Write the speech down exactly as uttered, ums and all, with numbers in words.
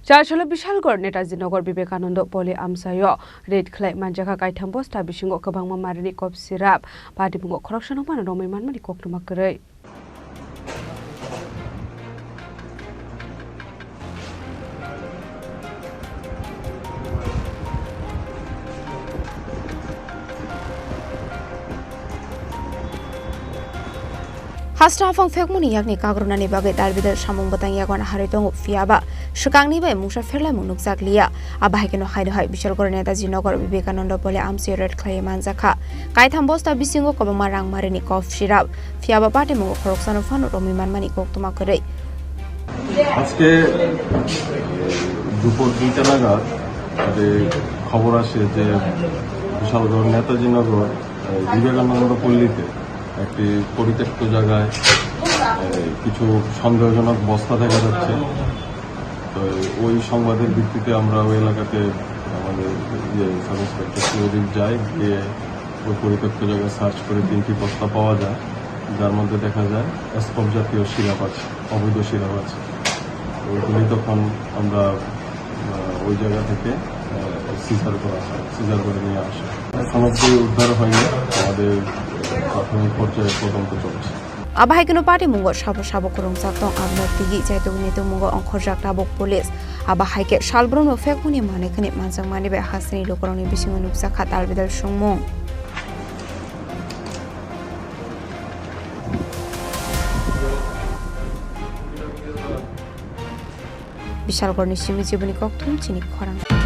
Chachalo Bishalgarh Netaji Nagar Vivekananda Pole amchaio raid khlai manjakha kaitham bosta bisingo kwbangma marini kop sirap patimungo khoroksano phano romwi manmani koktwma kwrwi. Hasta haphang phekmani yakni kagrwnani bagwi dalbidal samung bwtang yago naharwi tongo, phiyaba swkangni bai mungsa pherlaimung nukjak liya. Abo hai kheno haino hai Bishalgarh Netaji Nagar Vivekananda Pole amchaio raid khlaiwi manjakha. Kaitham bosta bisingo kwbangma rangmarini kop sirap, phiyaba patimungo khoroksano phano romwi manmani koktwma kwrwi. আজকে দুপুর দুইটা নাগাদ যে খবর আসে যে বিশালগড় নেতাজি নগর, আহ, বিবেকানন্দ পল্লীতে একটি পরিত্যক্ত জায়গায়, আহ, কিছু সন্দেহজনক বস্তা দেখা যাচ্ছে। তো ওই সংবাদের ভিত্তিতে আমরা ওই এলাকাতে আমাদের ইয়ে সাব ইন্সপেক্টর সুরজিৎ যাই, গিয়ে ওই পরিত্যক্ত জায়গায় সার্চ করে তিনটি বস্তা পাওয়া যায়, যার মধ্যে দেখা যায় স্কপ জাতীয় সিরাপ আছে, অবৈধ সিরাপ আছে। ওইগুলি তখন আমরা, আহ, ওই জায়গা থেকে, আহ, সিজার করা হয়, সিজার করে নিয়ে আসা হয়। এখনো অবধি উদ্ধার হয়নি, আমাদের প্রাথমিক পর্যায়ে তদন্ত চলছে। Abo hai kheno patimungo sabo sabo kwrwngjak tong, abono tigi chaitugni tongmungo ongkhorjak tabuk police. Abo hai khe salbrumno phekmani manwi khwnwi manjakmani bai hasteni lukurokni bisingo nukjakha dalbidal songmung. Bishalgarhni simi jiboni kokthum chini khorang.